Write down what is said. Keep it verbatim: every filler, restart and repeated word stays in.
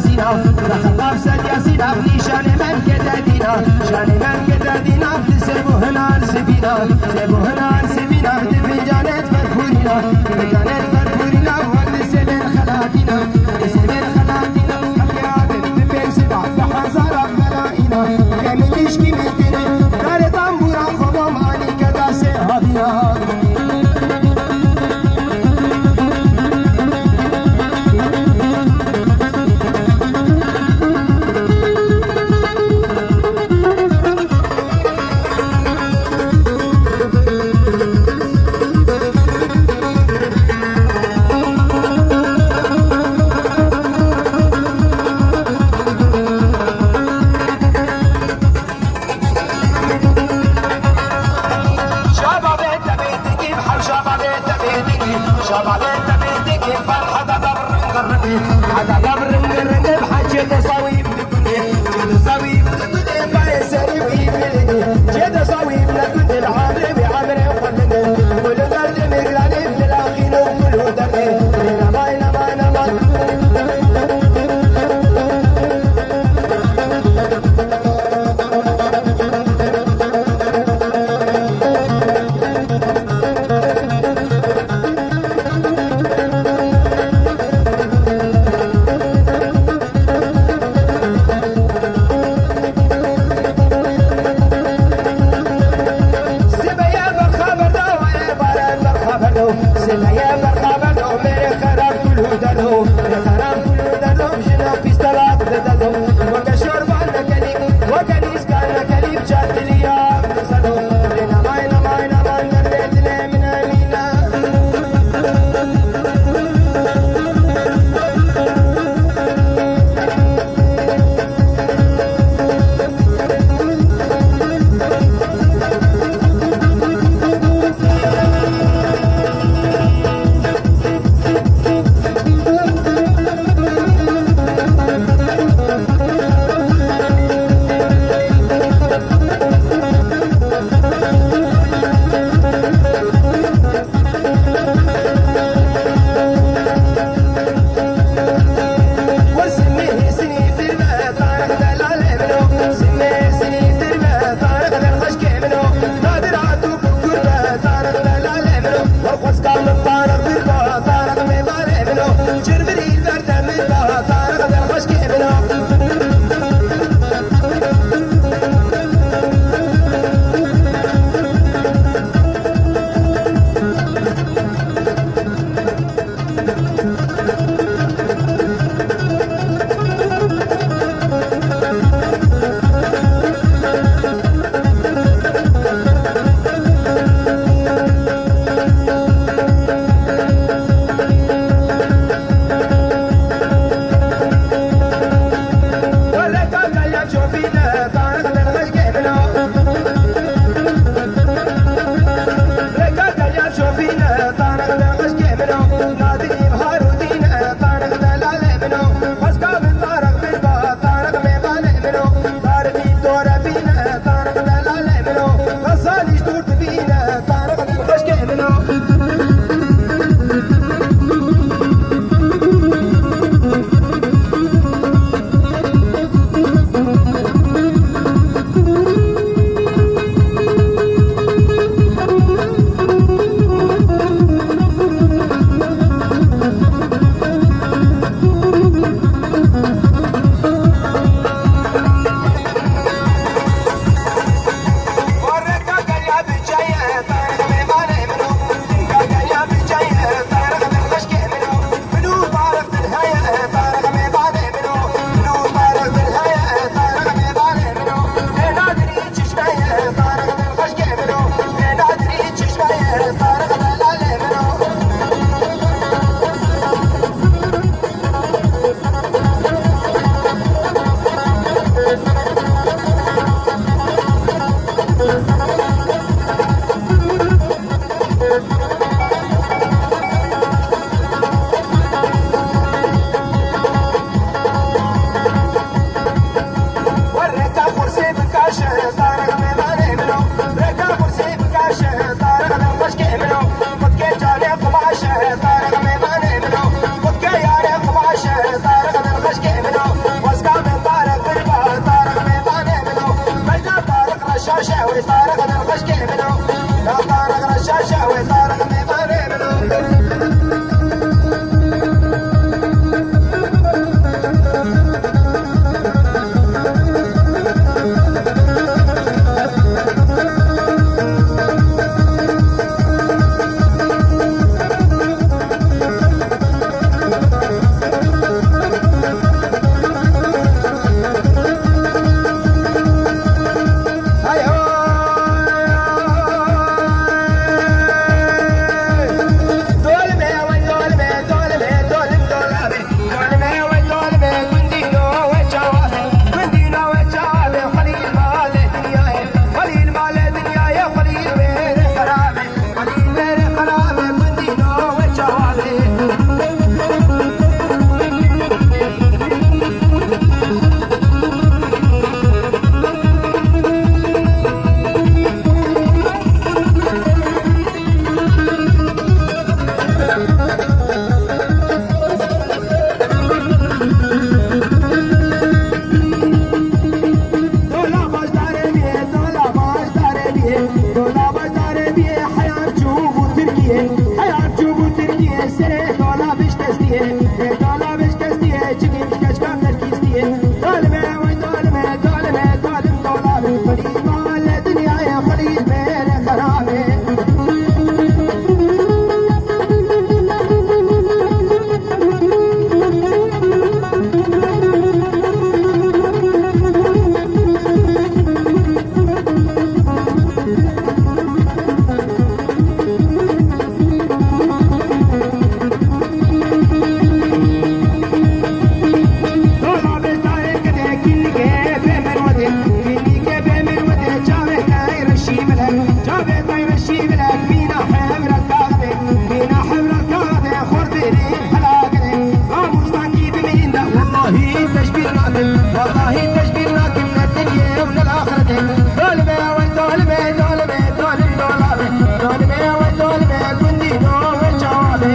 Sîna, rexeqaf ser ya sîna, nîşanê memlekete dîna, şanê memlekete dîna, di sêv û hinar zivîna, sêv û hinar zivîna, di fincanê ferfûrîna, di fincanê ferfûrîna, wan di sêvên xelatîna, di sêvên xelatîna, hemî adin bi pênc sêva, bi hezara xelatîna, hemî tişkî min têne, karê tambûra xwe bo manî keda sê havîna. Şababê te bê dikî, hew şababê te bê dikî, şababê te bê dikî, ferhada da bi ring ringî, hada da bi ring ringî, bi hecê te sawî bi dikudê, cê te sawî bi dikudê, bayê serî wî bi lidî, cê te sawî bi nekudê, li amrê wî amrê xwe bidê, gul û derdê mêgranê bi lila xîn û gul û derdê, lê namay, namay, namay. Sibeye berxa berdo, ê baran berxa berdo, sibeye berxa berdo, mêrê xerab kul û derdo, mêrê xerab kul û derdo, jina pîstelak didedo, weke şorban nekelî, weke nîska nekelî, bi çar tiliya disedo. Lê namay, namay, namay, derdê dilê min e mîna. Hîn teşbîh nakim, wellahî teşbîh nakim, ne dinyê û ne li axretê. Dolime we dolime, dolime, dolim dolabê. Dolime we dolime, gundî do we çawabê.